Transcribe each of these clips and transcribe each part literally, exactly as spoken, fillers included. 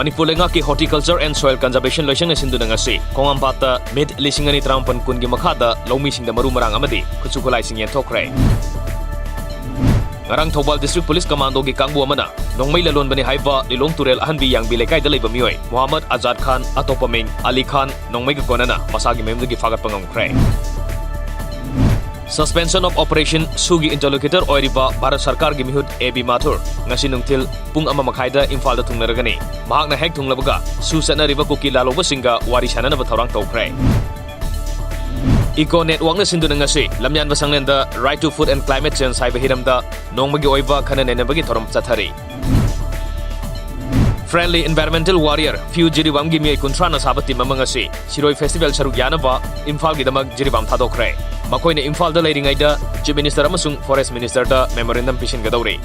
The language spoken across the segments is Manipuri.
ꯃꯅꯤꯄꯨꯔ ꯂꯩꯉꯥꯛꯀꯤ Horticulture and Soil Conservation ꯂꯣꯏꯁꯪꯅ ꯁꯤꯟꯗꯨꯅ ꯉꯁꯤ ꯈꯣꯡꯍꯥꯝꯄꯥꯠꯇ ꯃꯤꯠ ꯂꯤꯁꯤꯡ ꯑꯅꯤ ꯇꯔꯥꯃꯥꯄꯟ ꯀꯨꯟꯒꯤ ꯃꯈꯥꯗ ꯂꯧꯃꯤꯁꯤꯡꯗ ꯃꯔꯨ ꯃꯔꯥꯡ ꯑꯃꯗꯤ ꯈꯨꯠꯁꯨ ꯈꯨꯠꯂꯥꯏꯁꯤꯡ ꯌꯦꯟꯊꯣꯛꯈ꯭ꯔꯦ꯫ ꯉꯔꯥꯡ ꯊꯧꯕꯥꯜ District Police Commandoꯒꯤ ꯀꯥꯡꯕꯨ ꯑꯃꯅ ꯅꯣꯡꯃꯩ ꯂꯂꯣꯟꯕꯅꯤ ꯍꯥꯏꯕ ꯂꯤꯂꯣꯡ ꯇꯨꯔꯦꯜ ꯑꯍꯟꯕꯤ ꯌꯥꯡꯕꯤ ꯂꯩꯀꯥꯏꯗ ꯂꯩꯕ ꯃꯤꯑꯣꯏ ꯃꯨꯍꯝꯃꯗ ꯑꯖꯥꯗ ꯈꯥꯟ, ꯑꯇꯣꯞꯄ ꯃꯤꯡ ꯑꯂꯤ ꯈꯥꯟ, ꯅꯣꯡꯃꯩꯒ ꯀꯣꯟꯅꯅ ꯃꯁꯥꯒꯤ ꯃꯌꯨꯝꯗꯒꯤ ꯐꯥꯒꯠꯄ ꯉꯝꯈ꯭ꯔꯦ꯫ Suspension of Operation ꯁꯨꯒꯤ interlocutor ꯑꯣꯏꯔꯤꯕ ꯚꯥꯔꯠ ꯁꯔꯀꯥꯔꯒꯤ ꯃꯤꯍꯨꯠ ꯑꯦ ꯕꯤ ꯃꯥꯊꯨꯔ ꯉꯁꯤ ꯅꯨꯡꯊꯤꯜ ꯄꯨꯡ ꯑꯃ ꯃꯈꯥꯏꯗ ꯏꯝꯐꯥꯜꯗ ꯊꯨꯡꯂꯔꯒꯅꯤ꯫ ꯃꯍꯥꯛꯅ ꯍꯦꯛ ꯊꯨꯡꯂꯕꯒ ꯁꯨ ꯆꯠꯅꯔꯤꯕ ꯀꯨꯀꯤ ꯂꯥꯜꯍꯧꯕꯁꯤꯡꯒ ꯋꯥꯔꯤ ꯁꯥꯟꯅꯅꯕ ꯊꯧꯔꯥꯡ ꯇꯧꯈ꯭ꯔꯦ꯫ Eco Networkꯅ ꯁꯤꯟꯗꯨꯅ ꯉꯁꯤ ꯂꯝꯌꯥꯟꯕ ꯁꯪꯂꯦꯟꯗ Right to Food and Climate Change ꯍꯥꯏꯕ ꯍꯤꯔꯝꯗ ꯅꯣꯡꯃꯒꯤ ꯑꯣꯏꯕ ꯈꯟꯅ ꯅꯩꯅꯕꯒꯤ ꯊꯧꯔꯝ ꯆꯠꯊꯔꯤ꯫ Friendly Environmental Warrior, ꯐꯤꯌꯨ ꯖꯤꯔꯤꯕꯥꯝꯒꯤ ꯃꯤꯑꯣꯏ ꯀꯨꯟꯊ꯭ꯔꯥꯅ ꯁꯥꯕ team ꯑꯃ ꯉꯁꯤ ꯁꯤꯔꯣꯏ Festival ꯁꯔꯨꯛ ꯌꯥꯅꯕ ꯏꯝꯐꯥꯜꯒꯤꯗꯃꯛ ꯖꯤꯔꯤꯕꯥꯝ ꯊꯥꯗꯣꯛꯈ꯭ꯔꯦ꯫ ꯃꯈꯣꯏꯅ ꯏꯝꯐꯥꯜꯗ ꯂꯩꯔꯤꯉꯩꯗ Chief Minister ꯑꯃꯁꯨꯡ Forest Ministerꯗ memorandum ꯄꯤꯁꯤꯟꯒꯗꯧꯔꯤ꯫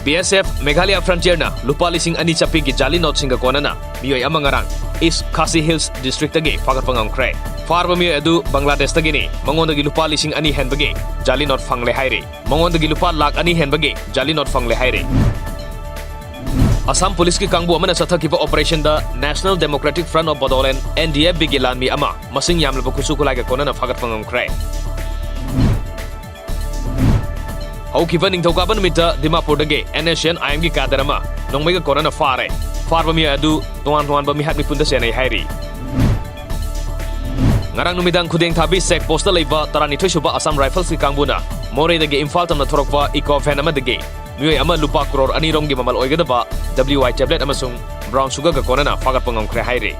B S F Meghalaya Frontierꯅ ꯂꯨꯄꯥ ꯂꯤꯁꯤꯡ ꯑꯅꯤ ꯆꯠꯄꯤꯒꯤ ꯖꯥꯂꯤ ꯅꯣꯠꯁꯤꯡꯒ ꯀꯣꯟꯅꯅ ꯃꯤꯑꯣꯏ ꯑꯃ ꯉꯔꯥꯡ East Khasi Hills Districtꯇꯒꯤ ꯐꯥꯒꯠꯄ ꯉꯝꯈ꯭ꯔꯦ꯫ ꯐꯥꯔꯕ ꯃꯤꯑꯣꯏ ꯑꯗꯨ ꯕꯪꯒ꯭ꯂꯥꯗꯦꯁꯇꯒꯤꯅꯤ꯫ ꯃꯉꯣꯟꯗꯒꯤ ꯂꯨꯄꯥ ꯂꯤꯁꯤꯡ ꯑꯅꯤ ꯍꯦꯟꯕꯒꯤ ꯖꯥꯂꯤ ꯅꯣꯠ ꯐꯪꯂꯦ ꯍꯥꯏꯔꯤ꯫ ꯃꯉꯣꯟꯗꯒꯤ ꯂꯨꯄꯥ ꯂꯥꯈ ꯑꯅꯤ ꯍꯦꯟꯕꯒꯤ ꯖꯥꯂꯤ ꯅꯣꯠ ꯐꯪꯂꯦ ꯍꯥꯏꯔꯤ꯫ ꯑꯁꯥꯝ ꯄꯨꯂꯤꯁꯀꯤ ꯀꯥꯡꯕꯨ ꯑꯃꯅ ꯆꯠꯊꯈꯤꯕ operationꯗ National Democratic Front of Bodoland, N D F Bꯒꯤ ꯂꯥꯟꯃꯤ ꯑꯃ ꯃꯁꯤꯡ ꯌꯥꯝꯂꯕ ꯈꯨꯠꯁꯨ ꯈꯨꯠꯂꯥꯏꯒ ꯀꯣꯟꯅꯅ ꯐꯥꯒꯠꯄ ꯉꯝꯈ꯭ꯔꯦ꯫ ꯍꯧꯈꯤꯕ ꯅꯤꯡꯊꯧꯀꯥꯕ ꯅꯨꯃꯤꯠꯇ ꯗꯤꯃꯥꯄꯨꯔꯗꯒꯤ N S C N I Mꯒꯤ cadre ꯑꯃ ꯅꯣꯡꯃꯩꯒ ꯀꯣꯟꯅꯅ ꯐꯥꯔꯦ꯫ ꯐꯥꯔꯕ ꯃꯤꯑꯣꯏ ꯑꯗꯨ ꯇꯣꯉꯥꯟ ꯇꯣꯉꯥꯟꯕ ꯃꯤꯍꯥꯠ ꯃꯤꯄꯨꯟꯗ ꯆꯦꯟꯅꯩ ꯍꯥꯏꯔꯤ꯫ ꯉꯔꯥꯡ ꯅꯨꯃꯤꯗꯥꯡ ꯈꯨꯗꯦꯡꯊꯥꯕꯤ check postꯇ ꯂꯩꯕ ꯇꯔꯥꯅꯤꯊꯣꯏ ꯁꯨꯕ Assam Riflesꯀꯤ ꯀꯥꯡꯕꯨꯅ ꯃꯣꯔꯦꯗꯒꯤ ꯏꯝꯐꯥꯜ ꯇꯝꯅ ꯊꯣꯔꯛꯄ Eco van ꯑꯃꯗꯒꯤ ꯃꯤꯑꯣꯏ ꯑꯃ ꯂꯨꯄꯥ ꯀ꯭ꯔꯣꯔ ꯑꯅꯤ ꯔꯣꯝꯒꯤ ꯃꯃꯜ ꯑꯣꯏꯒꯗꯕ W I tablet ꯑꯃꯁꯨꯡ brown sugarꯒ ꯀꯣꯟꯅꯅ ꯐꯥꯒꯠꯄ ꯉꯝꯈ꯭ꯔꯦ ꯍꯥꯏꯔꯤ꯫